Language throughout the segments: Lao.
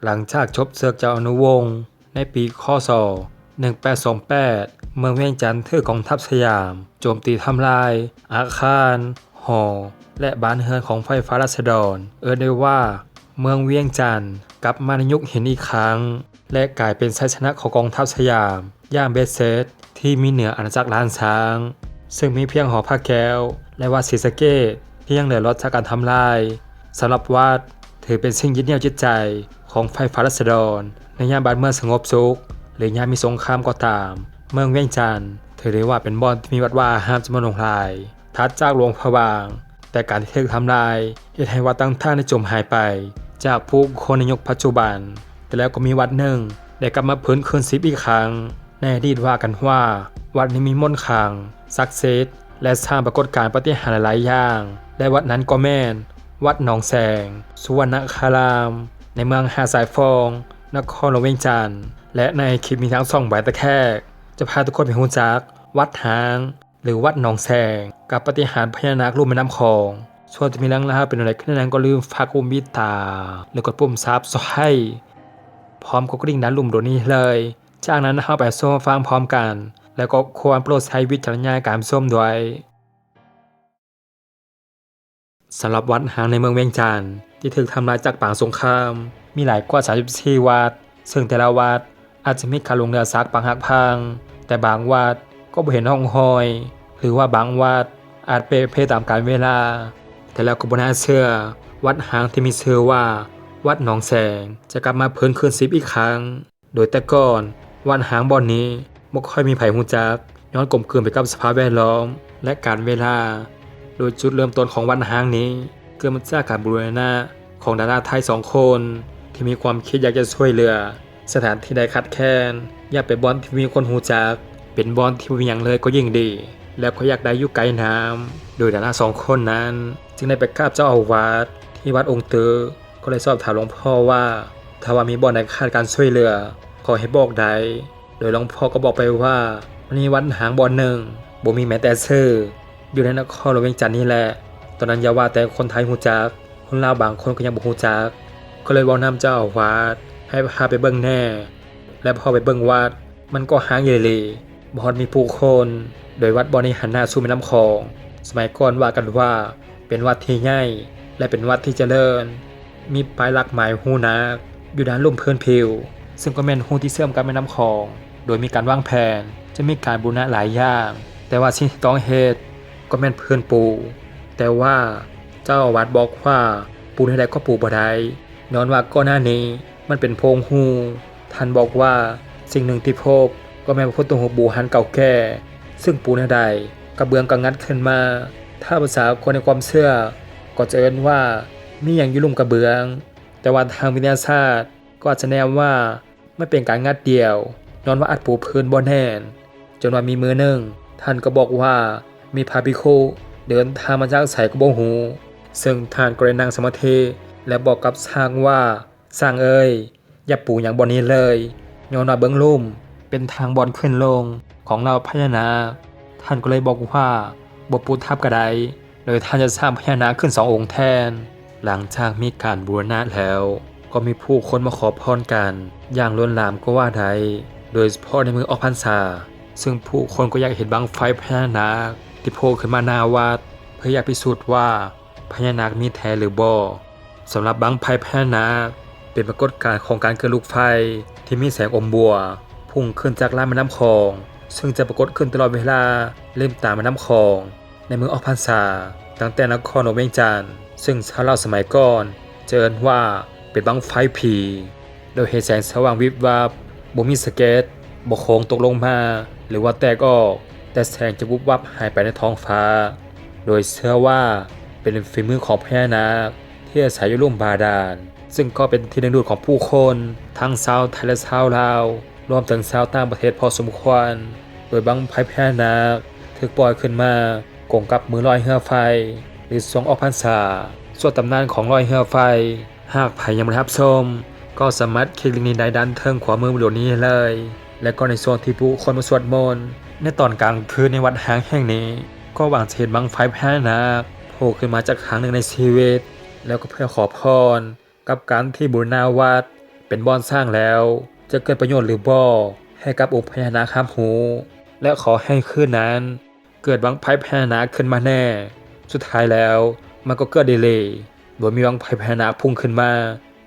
ຫຼັງຈາກຈົບເສິກເຈົ້າອະນຸວົງໃນປີ ຄ.ສ. ໜຶ່ງແປດສອງແປດ ເມືອງວຽງຈັນຖືກກອງທັບສະຫຍາມໂຈມຕີທຳລາຍອາຄານ, ຫໍ ແລະ ບ້ານເຮືອນຂອງໄພຟ້າລາຊະດອນ, ເອີ້ນໄດ້ວ່າເມືອງວຽງຈັນກັບມາໃນຍຸກຫີນອີກຄັ້ງ ແລະ ກາຍເປັນໄຊຊະນະຂອງກອງທັບສະຫຍາມຢ່າງເບັດເສັດ ທີ່ມີເໜືອອານາຈັກລ້ານຊ້າງ, ເຊິ່ງມີພຽງຫໍພະແກ້ວ ແລະ ວັດສີສະເກດທີ່ຍັງເຫຼືອລອດຈາກການທຳລາຍ. ສຳລັບວັດ ຖືເປັນສິ່ງຍຶດໜຽວຈິດໃຈຂອງໄພຟ້າລາຊະດອນ ໃນຍາມບ້ານເມືອງສະຫງົບສຸກ ຫຼື ຍາມມີສົງຄາມກໍຕາມ. ເມືອງວຽງຈັນຖືໄດ້ວ່າເປັນບ່ອນທີ່ມີວັດວາອາຮາມຈຳນວນຫຼວງຫຼາຍ ຖັດຈາກຫຼວງພະບາງ, ແຕ່ການທີ່ຖືກທຳລາຍເຮັດໃຫ້ວັດຕ່າງໆໄດ້ຈົມຫາຍໄປຈາກຜູ້ຄົນໃນຍຸກປັດຈຸບັນ, ແຕ່ແລ້ວກໍມີວັດໜຶ່ງໄດ້ກັບມາຟື້ນຄືນຊີວິດອີກຄັ້ງ. ໃນອະດີດວ່າກັນວ່າ ວັດນີ້ມີມົນຄັງ, ສັກສິດ ແລະ ສ້າງປາກົດການປາຕິຫານຫຼາຍໆຢ່າງ ແລະ ວັດນັ້ນກໍແມ່ນວັດໜອງແສງ ສຸວັນນະຄາລາມ ໃນເມືອງຫາດຊາຍຟອງ ນະຄອນຫຼວງວຽງຈັນ. ແລະ ໃນຄລິບນີ້ທາງຊ່ອງ Bright Tech ຈະພາທຸກຄົນໄປຮູ້ຈັກວັດຮ້າງ ຫຼື ວັດໜອງແສງ ກັບປາຕິຫານພະຍານາກລຸ່ມແມ່ນ້ຳຂອງ. ສ່ວນຈະມີເລື່ອງລາວເປັນແນວໃດຂຶ້ນນັ້ນ ກໍຢ່າລືມຝາກກົດຕິດຕາມ ແລະ ກົດປຸ່ມ Subscribe ພ້ອມກົດກະດິ່ງດ້ານລຸ່ມໂດນນີ້ເລີຍ. ຈາກນັ້ນເຮົາໄປຊົມຟັງພ້ອມກັນ ແລະ ກໍຄວນໂປດໃຊ້ວິຈາລະນະຍານໃນການຊົມດ້ວຍ. ສຳລັບວັດຮ້າງໃນເມືອງວຽງຈັນທີ່ຖືກທຳລາຍຈາກປາງສົງຄາມ ມີຫຼາຍກວ່າສາມສິບສີ່ວັດ, ເຊິ່ງແຕ່ລະວັດອາດຈະມີການຫຼົງເຫຼືອຊາກປລັກຫັກພັງ, ແຕ່ບາງວັດກໍບໍ່ເຫັນຮ່ອງຮອຍ ຫຼືວ່າບາງວັດອາດເປ່ເພຕາມການເວລາ. ແຕ່ແລ້ວກໍບໍ່ໜ້າເຊື່ອ, ວັດຮ້າງທີ່ມີຊື່ວ່າວັດໜອງແສງ ຈະກັບມາຟື້ນຄືນຊີວິດອີກຄັ້ງ. ໂດຍແຕ່ກ່ອນ ວັດຮ້າງບ່ອນນີ້ບໍ່ຄ່ອຍມີໃຜຮູ້ຈັກ ຍ້ອນກົມກືນໄປກັບສະພາບແວດລ້ອມ ແລະ ການເວລາ. ໂດຍຈຸດເລີ່ມຕົ້ນຂອງວັດຮ້າງນີ້ ເກີດມາຈາກການບູລະນະຂອງດາລາໄທສອງຄົນ ທີ່ມີຄວາມຄິດຢາກຈະຊ່ວຍເຫຼືອສະຖານທີ່ໃດຂາດແຄນ, ຢາກເປັນບ່ອນທີ່ມີຄົນຮູ້ຈັກ, ເປັນບ່ອນທີ່ບໍ່ມີຫຍັງເລີຍກໍຍິ່ງດີ ແລ້ວກໍຢາກໄດ້ຢູ່ໃກ້ນ້ຳ. ໂດຍດາລາສອງຄົນນັ້ນຈຶ່ງໄດ້ໄປກາບເຈົ້າອາວາດທີ່ວັດອົງຕຶ ກໍເລີຍສອບຖາມຫຼວງພໍ່ວ່າ ຖ້າວ່າມີບ່ອນໃດຂາດການຊ່ວຍເຫຼືອ ຂໍໃຫ້ບອກໄດ້. ໂດຍຫຼວງພໍ່ກໍບອກໄປວ່າ ມັນມີວັດຮ້າງບ່ອນໜຶ່ງ ບໍ່ມີແມ້ແຕ່ຊື່ ຢູ່ໃນນະຄອນຫຼວງວຽງຈັນນີ້ແຫຼະ. ຕອນນັ້ນຢ່າວ່າແຕ່ຄົນໄທຮູ້ຈັກ, ຄົນລາວບາງຄົນກໍຍັງບໍ່ຮູ້ຈັກ, ກໍເລີຍເວົ້ານຳເຈົ້າອາວາດໃຫ້ພາໄປເບິ່ງແດ່ ແລະ ພໍໄປເບິ່ງວັດ ມັນກໍຮ້າງອີ່ຫຼີ່, ບໍ່ຮອດມີຜູ້ຄົນ. ໂດຍວັດບ່ອນນີ້ຫັນໜ້າສູ່ແມ່ນ້ຳຂອງ. ສະໄໝກ່ອນວ່າກັນວ່າເປັນວັດທີ່ໃຫຍ່ ແລະ ເປັນວັດທີ່ຈະເລີນ, ມີປ້າຍຫຼັກໝາຍຮູໜັກຢູ່ດ້ານລຸ່ມພື້ນຜິວ, ເຊິ່ງກໍແມ່ນຮູທີ່ເຊື່ອມກັບແມ່ນ້ຳຂອງ, ໂດຍມີການວາງແຜນຈະມີການບູລະນະຫຼາຍຢ່າງ, ແຕ່ວ່າສິ່ງທີ່ຕ້ອງເຮັດກໍແມ່ນພື້ນປູ. ແຕ່ວ່າເຈົ້າອາວາດບອກວ່າ ປູແນວໃດກໍປູບໍ່ໄດ້, ຍ້ອນວ່າກ່ອນໜ້ານີ້ມັນເປັນໂພງຮູ. ທ່ານບອກວ່າ ສິ່ງໜຶ່ງທີ່ພົບກໍແມ່ນພະພຸດທະຮູບບູຮານເກົ່າແກ່, ເຊິ່ງປູແນວໃດ ກະເບື້ອງກໍງັດຂຶ້ນມາ. ຖ້າພາສາຄົນໃນຄວາມເຊື່ອ ກໍຈະເອີ້ນວ່າມີຫຍັງຢູ່ລຸ່ມກະເບື້ອງ, ແຕ່ວ່າທາງວິທະຍາສາດກໍອາດຈະແນມວ່າ ມັນເປັນການງັດດ່ຽວ, ຍ້ອນວ່າອັດປູພື້ນບໍ່ແໜ້ນ, ຈົນວ່າມີມື້ໜຶ່ງ ທ່ານກໍບອກວ່າ ມີພະພິກຂຸເດີນທາງມາຈາກໃສກໍບໍ່ຮູ້, ເຊິ່ງທ່ານກໍໄດ້ນັ່ງສະມາທິ ແລະ ບອກກັບຊ້າງວ່າ ຊ້າງເອີຍ, ຢ່າປູຫຍັງບ່ອນນີ້ເລີຍ, ຍ້ອນວ່າເບື້ອງລຸ່ມເປັນທາງບ່ອນຂຶ້ນລົງຂອງເຫຼົ່າພະຍານາກ. ທ່ານກໍເລີຍບອກວ່າ ບໍ່ປູທັບກໍໄດ້, ໂດຍທ່ານຈະສ້າງພະຍານາກຂຶ້ນສອງອົງແທນ. ຫຼັງຈາກມີການບູລະນະແລ້ວ ກໍມີຜູ້ຄົນມາຂໍພອນກັນຢ່າງລົ້ນຫຼາມກໍວ່າໄດ້, ໂດຍສະເພາະໃນມື້ອອກພັນສາ, ເຊິ່ງຜູ້ຄົນກໍຢາກເຫັນບັ້ງໄຟພະຍານາກທີ່ໂຜ່ຂຶ້ນມາໜ້າວັດ ເພື່ອຢາກພິສູດວ່າພະຍານາກມີແທ້ຫຼືບໍ່. ສຳລັບບັ້ງໄຟພະຍານາກ ເປັນປາກົດການຂອງການເກີດລູກໄຟທີ່ມີແສງອົມບົວ ພຸ່ງຂຶ້ນຈາກລຳແມ່ນ້ຳຂອງ, ເຊິ່ງຈະປາກົດຂຶ້ນຕະຫຼອດເວລາລິມຕາມແມ່ນ້ຳຂອງ ໃນມື້ອອກພັນສາ, ຕັ້ງແຕ່ນະຄອນຫຼວງວຽງຈັນ, ເຊິ່ງຊາວລາວສະໄໝກ່ອນຈະເອີ້ນວ່າເປັນບັ້ງໄຟຜີ, ໂດຍເຮັດແສງສະຫວ່າງວິບວັບ, ບໍ່ມີສະເກັດ, ບໍ່ໂຄ້ງຕົກລົງມາ ຫຼືວ່າແຕກອອກ, ແຕ່ແສງຈະວຸບວັບຫາຍໄປໃນທ້ອງຟ້າ, ໂດຍເຊື່ອວ່າເປັນຝີມືຂອງພະຍານາກທີ່ອາໄສຢູ່ລຸ່ມບາດານ. ເຊິ່ງກໍເປັນທີ່ດຶງດູດຂອງຜູ້ຄົນ ທັງຊາວໄທ ແລະ ຊາວລາວ, ລວມເຖິງຊາວຕ່າງປະເທດພໍສົມຄວນ, ໂດຍບັ້ງໄຟພະຍານາກຖືກປ່ອຍຂຶ້ນມາກົງກັບມື້ລອຍເຮືອໄຟ ຫຼື ຊ່ວງອອກພັນສາ. ສ່ວນຕຳນານຂອງລອຍເຮືອໄຟ, ຫາກໃຜຍັງບໍ່ໄດ້ຮັບຊົມ, ກໍສາມາດຄລິກລິ້ງນີ້ໄດ້ດ້ານເທິງຂວາມືບນໂລກນີ້ເລີຍ. ແລະ ກໍໃນຊ່ວງທີ່ຜູ້ຄົນມາສວດມົນໃນຕອນກາງຄືນໃນວັດຮ້າງແຫ່ງນີ້, ກໍຫວັງຈະເຫັນບັ້ງໄຟພະຍານາກໂຜ່ຂຶ້ນມາຈັກຄັ້ງໜຶ່ງໃນຊີວິດ, ແລ້ວກໍເພື່ອຂໍພອນ ກັບການທີ່ບູລະນະວັດ ປັນບ່ອນສ້າງແລ້ວ ຈະເກີດປະໂຫຍດຫຼືບໍ່ ໃຫ້ກັບອົງພະຍານາກຮັບຮູ້ ແລະ ຂໍໃຫ້ຄືນນັ້ນ ເກີດບັ້ງໄຟພະຍານາກຂຶ້ນມາແນ່. ສຸດທ້າຍແລ້ວ ມັນກໍເກີດອີ່ຫຼີ ໂດຍມີບັ້ງໄຟພະຍານາກພຸ່ງຂຶ້ນມາ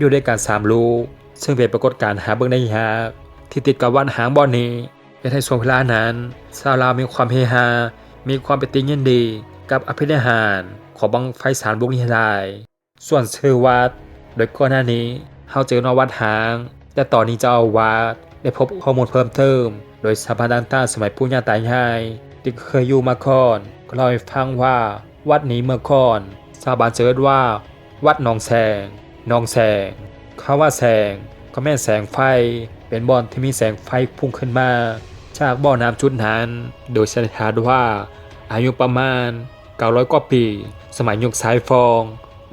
ຢູ່ດ້ວຍກັນສາມລູກ, ເຊິ່ງເປັນປາກົດການຫາເບິ່ງໄດ້ຍາກ ທີ່ຕິດກັບວັດຮ້າງບ່ອນນີ້. ເຮັດໃຫ້ຊ່ວງເວລານັ້ນ ຊາວລາວມີຄວາມເຮຮາ, ມີຄວາມປິຕິຍິນດີກັບອະພິນິຫານຂອງບັ້ງໄຟສາມລູກນີ້ຫຼາຍ. ສ່ວນຊື່ວັດ, ໂດຍກ່ອນໜ້ານີ້ເຮົາຈະເອີ້ນວ່າວັດຮ້າງ, ແຕ່ຕອນນີ້ເຈົ້າອາວາດໄດ້ພົບຂໍ້ມູນເພີ່ມເຕີມ ໂດຍຊາວບ້ານຕ່າງໆສະໄໝປູ່ຍ່າຕາຍາຍທີ່ເຄີຍຢູ່ມາກ່ອນ ກໍເລົ່າໃຫ້ຟັງວ່າ ວັດນີ້ເມື່ອກ່ອນຊາວບ້ານຈະເອີ້ນວ່າ ວັດໜອງແສງ, ໜອງແສງ. ຄຳວ່າແສງກໍແມ່ນແສງໄຟ, ເປັນບ່ອນທີ່ມີແສງໄຟພຸ່ງຂຶ້ນມາຈາກບໍ່ນ້ຳຈຸດນັ້ນ, ໂດຍສັນນິຖານວ່າອາຍຸປະມານ ເກົ້າຮ້ອຍກວ່າປີ, ສະໄໝຍຸກຊາຍຟອງ,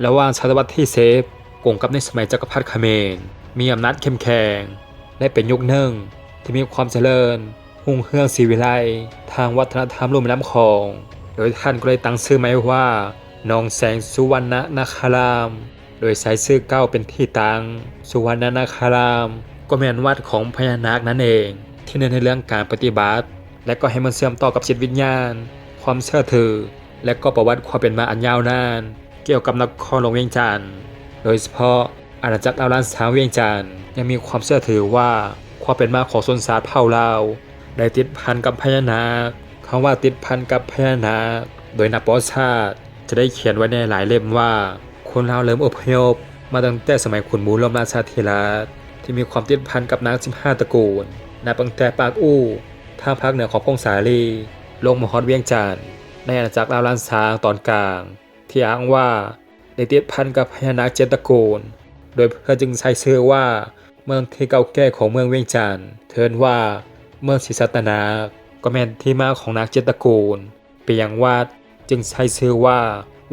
ລະຫວ່າງສະຕະວັດທີສິບ ກົງກັບໃນສະໄໝຈັກກະພັດຂະເໝນ ມີອຳນາດເຂັ້ມແຂງ ແລະ ເປັນຍຸກໜຶ່ງທີ່ມີຄວາມຈະເລີນຮຸ່ງເຮືອງສີວິໄລທາງວັດທະນະທຳລຸ່ມແມ່ນ້ຳຂອງ, ໂດຍທ່ານກໍໄດ້ຕັ້ງຊື່ໃໝ່ວ່າ ໜອງແສງສຸວັນນະນາຄາລາມ, ໂດຍໃຊ້ຊື່ເກົ່າເປັນທີ່ຕັ້ງ ສຸວັນນະນາຄາລາມ ກໍແມ່ນວັດຂອງພະຍານາກນັ້ນເອງ ທີ່ເນັ້ນໃນເລື່ອງການປະຕິບັດ ແລະ ກໍໃຫ້ມັນເຊື່ອມຕໍ່ກັບຈິດວິນຍານ, ຄວາມເຊື່ອຖື ແລະ ກໍປະຫວັດຄວາມເປັນມາອັນຍາວນານກ່ຽວກັບນະຄອນຫຼວງວຽງຈັນ, ໂດຍສະເພາະອານາຈັກລາວລ້ານຊ້າງວຽງຈັນ ຍັງມີຄວາມເຊື່ອຖືວ່າຄວາມເປັນມາຂອງຊົນຊາດເຜົ່າລາວໄດ້ຕິດພັນກັບພະຍານາກ. ຄຳວ່າຕິດພັນກັບພະຍານາກ ໂດຍນັກປະຫວັດສາດຈະໄດ້ຂຽນໄວ້ໃນຫຼາຍເຫຼັ້ມວ່າ ຄົນລາວເລີ່ມອົບພະຍົບມາຕັ້ງແຕ່ສະໄໝຂຸນໝູລົມລາຊາທິລາດ ທີ່ມີຄວາມຕິດພັນກັບນາງສິບຫ້າຕະກູນ ນັບຕັ້ງແຕ່ປາກອູ້ ທາງພາກເໜືອຂອງຜົ້ງສາລີ ລົງມາຮອດວຽງຈັນ ໃນອານາຈັກລາວລ້ານຊ້າງຕອນກາງ ທີ່ອ້າງວ່າໄດ້ຕິດພັນກັບພະຍານາກເຈັດຕະກູນ, ໂດຍເພິ່ນຈຶ່ງໃຊ້ຊື່ວ່າ ເມືອງທີ່ເກົ່າແກ່ຂອງເມືອງວຽງຈັນ ເອີ້ນວ່າເມືອງສີສັດຕະນາກ, ກໍແມ່ນທີ່ມາຂອງນາກເຈັດຕະກູນ. ເປັນຫຍັງວັດຈຶ່ງໃຊ້ຊື່ວ່າ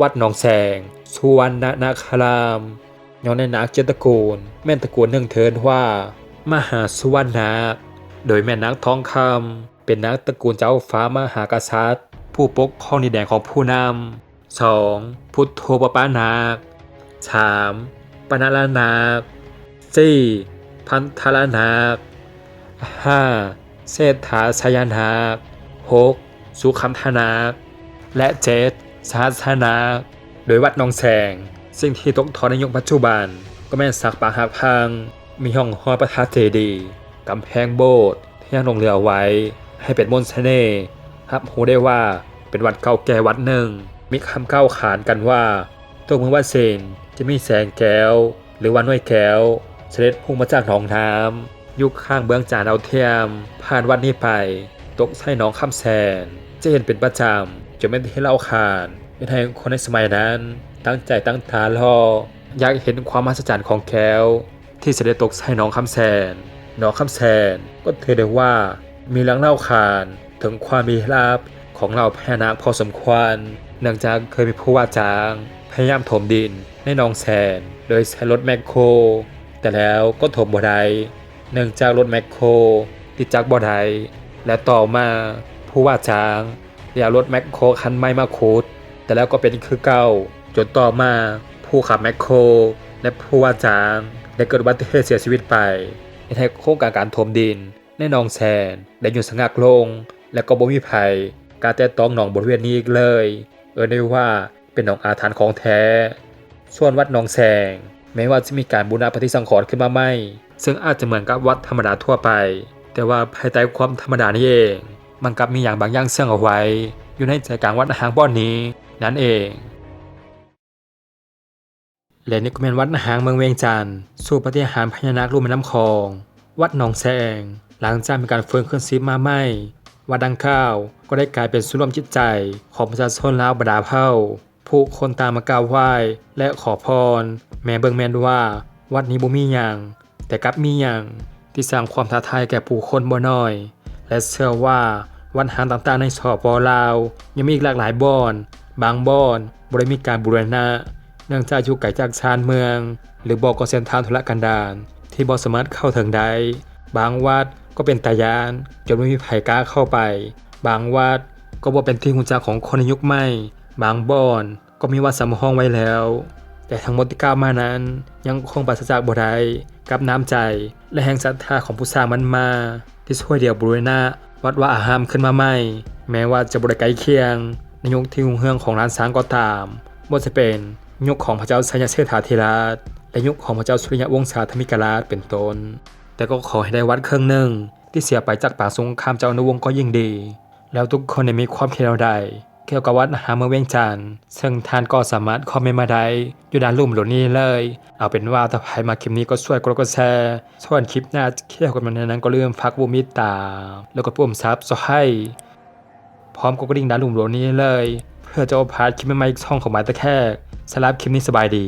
ວັດໜອງແສງ ສຸວັນນະນາຄາລາມ? ຍ້ອນໃນນາກເຈັດຕະກູນ ແມ່ນຕະກູນໜຶ່ງເອີ້ນວ່າມະຫາສຸວັນນາກ, ໂດຍແມ່ນນາກທອງຄຳ ເປັນນາກຕະກູນເຈົ້າຟ້າມະຫາກະສັດ ຜູ້ປົກຄອງດິນແດນຂອງຜູ້ນຳ. ສອງ ພຸດໂທປະປະນາກ, ສາມ ປະນະລະນາກ, ສີ່ ພັນທະລະນາກ, ຫ້າ ເສດຖາໄຊຍະນາກ, ຫົກ ສຸຄັນທະນາກ ແລະ ເຈັດ ສະຫັດສະນາກ. ໂດຍວັດໜອງແສງ ສິ່ງທີ່ຕົກທອດໃນຍຸກປັດຈຸບັນ ກໍແມ່ນຊາກປະຫັກພັງ, ມີຮ່ອງຮອຍປະທາດເຈດີ, ກຳແພງໂບດ ທີ່ຍັງຫຼົງເຫຼືອໄວ້ໃຫ້ເປັນມົນສະເໜ່, ຮັບຮູ້ໄດ້ວ່າເປັນວັດເກົ່າແກ່ວັດໜຶ່ງ. ມີຄຳກ່າວຂານກັນວ່າ ຕົວເມືອງວັດສິນຈະມີແສງແກ້ວ ຫຼືວ່າໜ່ວຍແກ້ວ ສະເດັດພຸ່ງມາຈາກໜອງນ້ຳ ຢູ່ຂ້າງເບື້ອງຈານດາວທຽມ ຜ່ານວັດນີ້ໄປ ຕົກໃສ່ໜອງຄຳແສນ ຈະເຫັນເປັນປະຈຳ ຈົນເປັນທີ່ເລົ່າຂານ ເຮັດໃຫ້ຄົນໃນສະໄໝນັ້ນຕັ້ງໃຈຕັ້ງຕາລໍ ຢາກເຫັນຄວາມມະຫັດສະຈັນຂອງແກ້ວ ທີ່ສະເດັດຕົກໃສ່ໜອງຄຳແສນ. ໜອງຄຳແສນກໍຖືໄດ້ວ່າມີເລື່ອງເລົ່າຂານເຖິງຄວາມລີ້ລັບຂອງເຫຼົ່າພະຍານາກພໍສົມຄວນ, ເນື່ອງຈາກເຄີຍມີຜູ້ວ່າຈ້າງພະຍາຍາມຖົມດິນໃນໜອງແສນໂດຍໃຊ້ລົດແມັກໂຄ, ແຕ່ແລ້ວກໍຖົມບໍ່ໄດ້ ເນື່ອງຈາກລົດແມັກໂຄຕິດຈັກບໍ່ໄດ້ ແລະ ຕໍ່ມາຜູ້ວ່າຈ້າງໄດ້ເອົາລົດແມັກໂຄຄັນໃໝ່ມາຂຸດ, ແຕ່ແລ້ວກໍເປັນຄືເກົ່າ, ຈົນຕໍ່ມາຜູ້ຂັບແມັກໂຄ ແລະ ຜູ້ວ່າຈ້າງໄດ້ເກີດອຸບັດຕິເຫດເສຍຊີວິດໄປ, ເຮັດໃຫ້ໂຄງການການຖົມດິນໃນໜອງແສນໄດ້ຢຸດສະງັກລົງ ແລະ ກໍບໍ່ມີໃຜກ້າແຕະຕ້ອງໜອງບໍລິເວນນີ້ອີກເລີຍ. ເອີ້ນໄດ້ວ່າ ເປັນໜອງອາຖັນຂອງແທ້. ສ່ວນວັດໜອງແສງ ແມ້ວ່າຈະມີການບູລະນະປະຕິສັງຂອນຂຶ້ນມາໃໝ່ ເຊິ່ງອາດຈະເໝືອນກັບວັດທຳມະດາທົ່ວໄປ, ແຕ່ວ່າພາຍໃຕ້ຄວາມທຳມະດານີ້ເອງ ມັນກັບມີຫຍັງບາງຢ່າງເຊື່ອງເອົາໄວ້ຢູ່ໃນໃຈກາງວັດຮ້າງບ່ອນນີ້ນັ້ນເອງ. ແລະ ນີ້ກໍແມ່ນວັດຮ້າງເມືອງວຽງຈັນ ສູ່ປາຕິຫານພະຍານາກລຸ່ມແມ່ນ້ຳຂອງ. ວັດໜອງແສງ ຫຼັງຈາກມີການຟື້ນຄືນຊີບມາໃໝ່, ວັດດັ່ງກ່າວກໍໄດ້ກາຍເປັນສູນລວມຈິດໃຈຂອງປະຊາຊົນລາວບັນດາເຜົ່າ. ຜູ້ຄົນຕ່າງມາກາບໄຫວ້ ແລະ ຂໍພອນ. ແມ້ເບິ່ງແມ່ນວ່າວັດນີ້ບໍ່ມີຫຍັງ, ແຕ່ກັບມີຫຍັງທີ່ສ້າງຄວາມທ້າທາຍແກ່ຜູ້ຄົນບໍ່ໜ້ອຍ ແລະ ເຊື່ອວ່າວັດຮ້າງຕ່າງໆໃນ ສປປ ລາວ ຍັງມີອີກຫຼາກຫຼາຍບ່ອນ, ບາງບ່ອນບໍ່ໄດ້ມີການບູລະນະ ເນື່ອງຈາກຢູ່ໄກຈາກຊານເມືອງ ຫຼືບໍ່ກໍເສັ້ນທາງທຸລະກັນດານທີ່ບໍ່ສາມາດເຂົ້າເຖິງໄດ້. ບາງວັດກໍເປັນຕາຢ້ານຈົນບໍ່ມີໃຜກ້າເຂົ້າໄປ, ບາງວັດກໍບໍ່ເປັນທີ່ຮູ້ຈັກຂອງຄົນໃນຍຸກໃໝ່, ບາງບ່ອນ ກໍມີວັດສຳຮອງໄວ້ແລ້ວ. ແຕ່ທັງໝົດທີ່ກ່າວມານັ້ນ ຍັງຄົງປາສະຈາກບໍ່ໄດ້ກັບນ້ຳໃຈ ແລະ ແຮງສັດທາຂອງຜູ້ສ້າງມັນມາ ທີ່ຊ່ວຍເຫຼືອບູລະນະວັດວາອາຮາມຂຶ້ນມາໃໝ່. ແມ້ວ່າຈະບໍ່ໄດ້ໃກ້ຄຽງໃນຍຸກທີ່ຮຸ່ງເຮືອງຂອງລ້ານຊ້າງກໍຕາມ, ບໍ່ວ່າຈະເປັນຍຸກຂອງພະເຈົ້າໄຊຍະເຊດຖາທິລາດ ແລະ ຍຸກຂອງພະເຈົ້າສຸລິຍະວົງສາທຳມິກະລາດເປັນຕົ້ນ, ແຕ່ກໍຂໍໃຫ້ໄດ້ວັດເຄິ່ງໜຶ່ງທີ່ເສຍໄປຈາກປາງສົງຄາມເຈົ້າອະນຸວົງກໍຍິ່ງດີ. ແລ້ວທຸກຄົນໄດ້ມີຄວາມຄິດແນວໃດກ່ຽວກັບວັດມະຫາເມືອງວຽງຈັນ? ເຊິ່ງທ່ານກໍສາມາດຄອມເມັນມາໄດ້ຢູ່ດ້ານລຸ່ມໂລດນີ້ເລີຍ. ເອົາເປັນວ່າຖ້າໃຜມັກຄລິບນີ້ກໍຊ່ວຍກົດໄລກ໌ ກົດແຊ, ສ່ວນຄລິບໜ້າຈະກ່ຽວກັບແນວໃດນັ້ນກໍຢ່າລືມຝາກກົດຕິດຕາມ ແລ້ວກໍປຸ່ມ Subscribe ພ້ອມກົດກະດິ່ງດ້ານລຸ່ມໂລດນີ້ເລີຍ ເພື່ອຈະບໍ່ພາດຄລິບໃໝ່ໆຂອງບ່າວຕາແຂກ. ສຳລັບຄລິບນີ້ສະບາຍດີ.